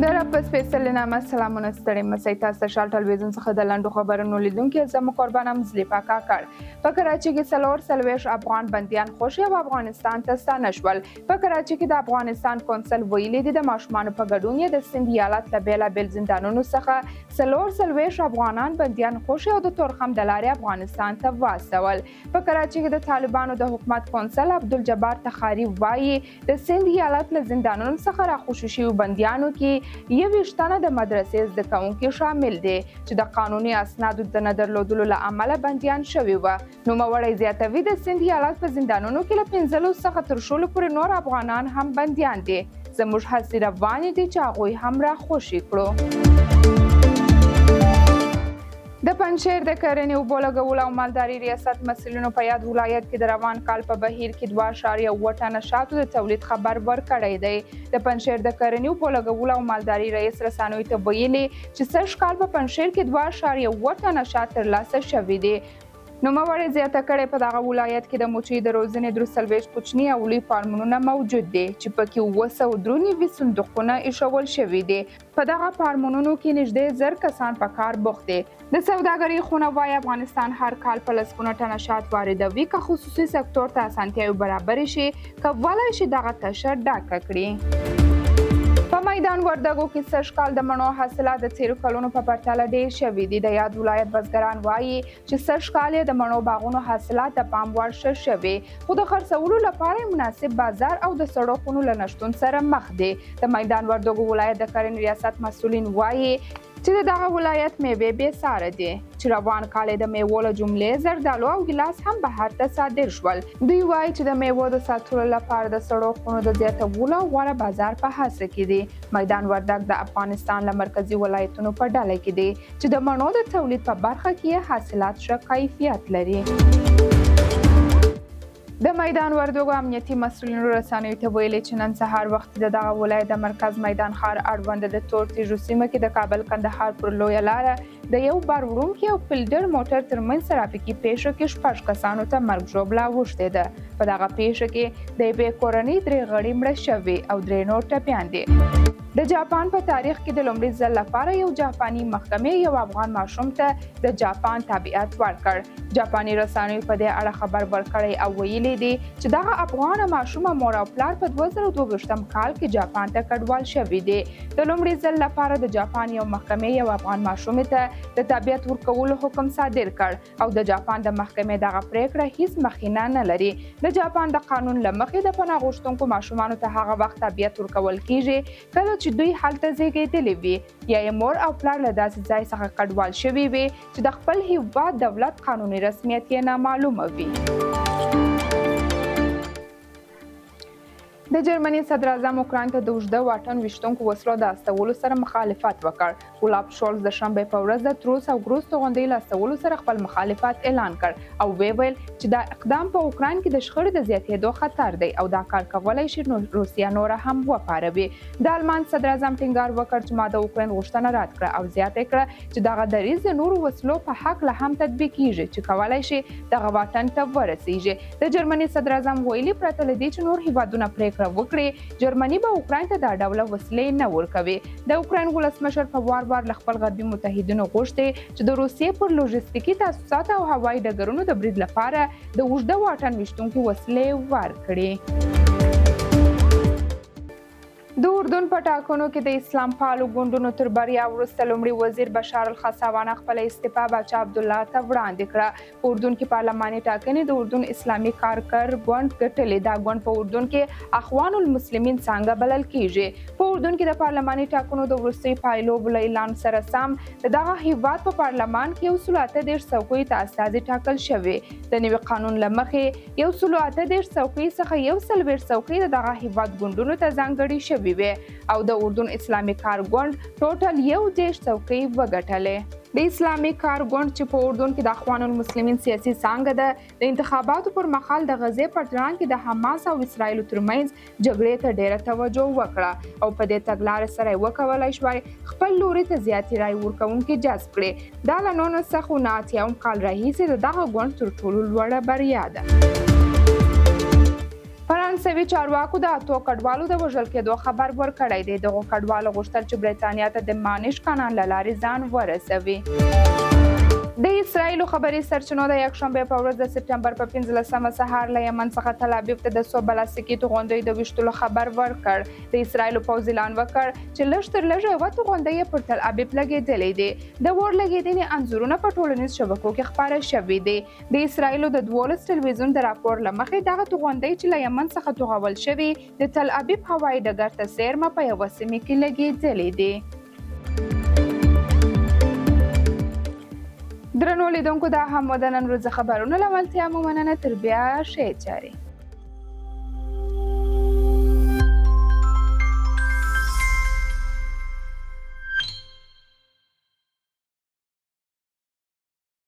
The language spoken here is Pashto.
د رب په سپېڅلې نامه سلامونه، ستړي مسئ. تاسو د شال ټلویزیون څخه د لنډو خبرونو لیدونکي، زه مو قربانم زلیفا کاکړ. په کراچۍ کې 44 افغان بندیان خوشې او افغانستان ته ستانه شول. په کراچۍ کې د افغانستان کونسل ویلي دي، د ماشومانو په ګډون یې د سند ایالت له بېلابېل زندانونو څخه 44 افغانان بندیان خوشې او د تورخم د لارې افغانستان ته واستول. په کراچۍ کې د طالبانو د حکومت کونسل عبدالجبار تخاري وایي، د سند ایالت له زندانونو څخه راخوشي شوي بندیانو کې 21 تنه د مدرسې زده کوونکي شامل دي چې د قانوني اسنادو د نه درلودلو له امله بندیان شوي وه. نوموړی زیاتوي، د سند ایالت په زندانونو کې له 15 څخه تر 20 پورې نور افغانان هم بندیان دي. زموږ هڅې روانې دي چې هغوی هم راخوشي کړو. د پنجشیر د کرنې، اوبو لګولو او مالداري ریاست مسؤلینو په یاد ولایت کې د روان کال په بهیر کې 2.7 ټنه شاتو د تولید خبر ورکړی دی. د پنجشیر د کرنې، اوبو لګولو او مالداري رئیس رسانیو ته ویلي چې سږ کال په پنجشیر کې 2.7 ټنه شات ترلاسه شوي دي. نوموړی زیاته کړې، په دغه ولایت کې د مچۍ د روزنې 43 کوچني او لوی فارمونونه موجود دي چې پکې 793 صندوقونه ایښول شوي دي. په دغه فارمونونو کې نږدې 1000 کسان په کار بوخت دي. د سوداګرۍ خونه وایي، افغانستان هر کال په لسګونه ټنه شات واردوي. که خصوصي سکتور ته اسانتیاوې برابرې شي، کولای شي دغه تشه ډکه کړي. په میدان وردګو کې سږ کال د مڼو حاصلات د تېرو کلونو په پرتله ډېر شوي دي. د یاد ولایت بزګران وایي چې سږ کال یې د مڼو باغونو حاصلات د پام وړ ښه شوي، خو د خرڅولو لپاره یې مناسب بازار او د سړو خونو له نشتون سره مخ دي. د میدان وردګو ولایت د کرنې ریاست مسؤلین وایي چې د دغه ولایت میوې بې ساره دي چې روان کال یې د میوو له جملې زردالو او ګیلاس هم بهر ته صادر شول. دوی وایي چې د میوو د ساتلو لپاره د سړو خونو د زیاتولو او غوره بازار په هڅه کې دي. میدان وردګ د افغانستان له مرکزي ولایتونو په ډله کې دی چې د مڼو د تولید په برخه کې یې حاصلات ښه کیفیت لري. د میدان وردګو امنیتي مسؤلینو رسنیو ته ویلي چې نن سهار وختي د دغه ولایت د مرکز میدان ښار اړوند د تور تیږو سیمه کې د کابل کندهار پر لویه لاره د یو بار وړونکي او فیلډر موټر ترمنځ ترافیکي پیښه کې شپږ کسانو ته مرګ ژوبله اوښتې ده. په دغه پیښه کې د یوې کورنۍ درې غړي مړه شوي او درې نور ټپیان دي. د جاپان په تاریخ کې د لومړي ځل لپاره یو جاپاني محکمې یو افغان ماشوم ته د جاپان تابعیت ورکړ. جاپاني رسنیو په دې اړه خبر ورکړی او ویلي دي چې دغه افغانه ماشومه مور او پلار په 2022 کال کې جاپان ته کډوال شوي دي. د لومړي ځل لپاره د جاپان یو محکمې یو افغان ماشومې ته د تابعیت ورکولو حکم صادر کړ او د جاپان د محکمې دغه پریکړه هیڅ مخینه نه لري. د جاپان د قانون له مخې د پناه غوښتونکو ماشومانو ته هغه وخت تابعیت ورکول کیږي کله چې دوی هلته زیږیدلي وي یا یې مور او پلار له داسې ځای څخه کډوال شوي وي چې د خپل هیواد دولت قانوني رسمیت یې نامعلومه وي. د جرمني صدراعظم اوکراین ته د اوږده واټن ویشتونکو وسلو د استولو سره مخالفت وکړ. اولاف شولز د شنبې په ورځ د تروس او ګروس توغندۍ له استولو سره خپل مخالفت اعلان کړ او ویې ویل چې دا اقدام په اوکراین کې د شخړې د زیاتېدو خطر دی او دا کار کولی شي روسیه نوره هم وپاروي. د آلمان صدراعظم ټینګار وکړ چې ما د اوکراین غوښتنه رد کړه او زیاته کړه چې دغه دریځ د نورو وسلو په هکله هم تطبیقیږي چې کولای شي دغه واټن ته ورسیږي. د جرمني صدراعظم ویلي، پرته له دې چې نور هیوادونه پریکړه وکړي، جرمني به اوکراین ته دا ډوله وسلې نه ورکوي. د اوکراین ولسمشر په وار وار له خپل غربي متحدینو غوښتي چې د روسیې پر لوژستیکي تاسیساتو او هوایي ډګرونو د برید لپاره د اوږده واټن ویشتونکي وسلې ورکړي. د اردن په ټاکنو کې د اسلام پالو ګوندونو تر بریا وروسته لومړي وزیر بشار الخصاوانه خپله استعفا باچا عبدالله ته وړاندې کړه. په اردن کې پارلماني ټاکنې د اردن اسلامي کارکر ګوند ګټلې. دا ګوند په اردن کې اخوان المسلمین څانګه بلل کیږي. په اردن کې د پارلماني ټاکنو د وروستۍ پایلو له اعلان سره سم د دغه هیواد په پارلمان کې 138 څوکیو ته استازي ټاکل شوي. د نوي قانون له مخې 138 څوکۍ څخه 41 څوکۍ د دغه هیواد ګوندونو ته ځانګړې شوې وې او د اردن اسلامي کار ګوند ټوټل 31 څوکۍ وګټلې. د اسلامي کار ګوند چې په اردن کې د اخوان المسلمین سیاسي څانګه ده، د انتخاباتو پر مهال د غزې په تړانګ کې د حماس او اسراییل ترمنځ جګړې ته ډېره توجه وکړه او په دې تګلارې سره یې وکولای شوای خپل لوري ته زیاتې رایې ورکوونکي جذب کړي. دا له 1989 کال راهیسې د دغه ګوند تر ټولو لوړه بریا ده. فرانسې فرانسوي چارواکو د اتو کډوالو د وژل کېدو خبر ورکړی دی. دغو کډوالو غوښتل چې بریتانیا ته د مانیش کانال له لارې ځان ورسوي. د اسراییل خبري سرچینو د یکشنبې په ورځ د سپټمبر په 15مه سهار له یمن څخه تل ابیب ته د څو بلاستیکي توغندیو د ویشتلو خبر ورکړ. د اسراییل پوځ اعلان وکړ چې لږ تر لږه یوه توغندۍ یې پر تل ابیب لګېدلې دي. د اور لګېدنې انځورونه په ټولنیز شبکو کې خپاره شوي دي. د اسراییلو د 12 ټلویزیون د راپور له مخې، دغه توغندۍ چې له یمن څخه توغول شوي، د تل ابیب هوایي ډګر ته څېرمه په یوه سیمه کې لګېدلې دي. درنو لیدونکو، دا هم و د نن ورځې خبرونه. له ملتیا مو مننه، تر بیا ښې چارې.